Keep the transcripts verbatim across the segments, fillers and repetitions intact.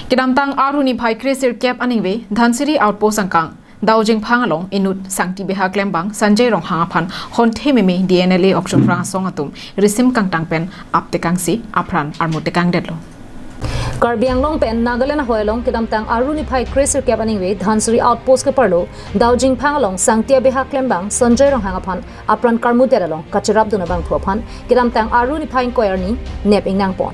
Kedamtang Aru niphai kre sirkep aningve Dhansiri Outpost angkang Daujingphang along inut Sangti Beha klembang Sanjay Ronghang aphan honthe meme D N L A okchunprang asong atum risim kangtang pen aptekangsi apran armut tekangdetlo. Karbi Anglong pen Nagaland ahoi along kedamtang Aru niphai kre sirkep aningve Dhansiri Outpost keparlo Daujingphang along Sangti Beha klembang Sanjay Ronghang aphan apran karmutdet along kacherapdun abangphu aphan kedamtang Aru niphai ingkoi arni nep ingnangpon.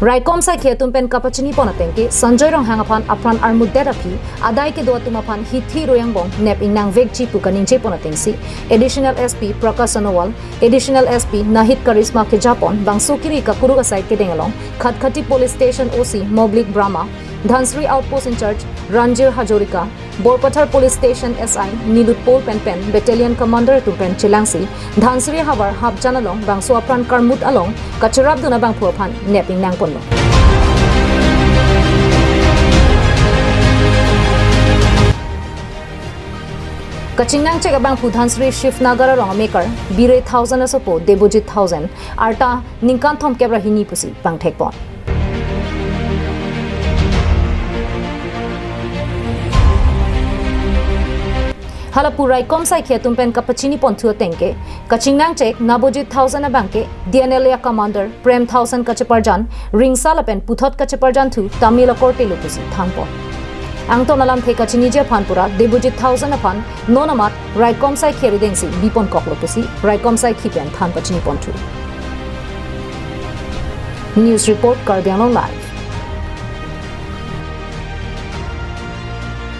Raikom saikhi atum pen kapachinipon atengke Sanjay Ronghang aphan apran armutdet aphi adai kedo atum aphan hithi royang bong nep ingnangvekji pu kaningjepon atengsi Additional S P Prakash Sonowal, Additional S P Nahid Karisma kejapon bangso kiri kakuruk asai kedeng along Khatkhati Police Station O C Moblik Brahma, Dhansiri Outpost in-charge Ranjir Hazarika, Borpathar Police Station S I Nilutpol pen pen Battalion Commander atum pen chelangsi Dhansiri havar hapjan along bangso apran karmut along kacherapdun abangphu aphan nep ingnangponlo. Kachingnangchek abangphu Dhansiri Shivnagar arong amekar Bire Thaosen asopo Debojit Thaosen arta ningkan thomkep ra hini pusi pangthekpon. Halapu raikom saikhi atum pen kapachiniponthu atengke kachingnangchek Nabojit Thaosen abangke D N L A commander Prem Thaosen kacheparjan ringsa lapen puthot kacheparjanthu Tamil akorte lo pusi thanpon. Angton alamthe kachiniji aphan pura Debojit Thaosen aphan non amat raikom saikhi aridengsi biponkoklo pusi raikom saikhi pen than pachiniponthu. News report, Karbi Anglong Live.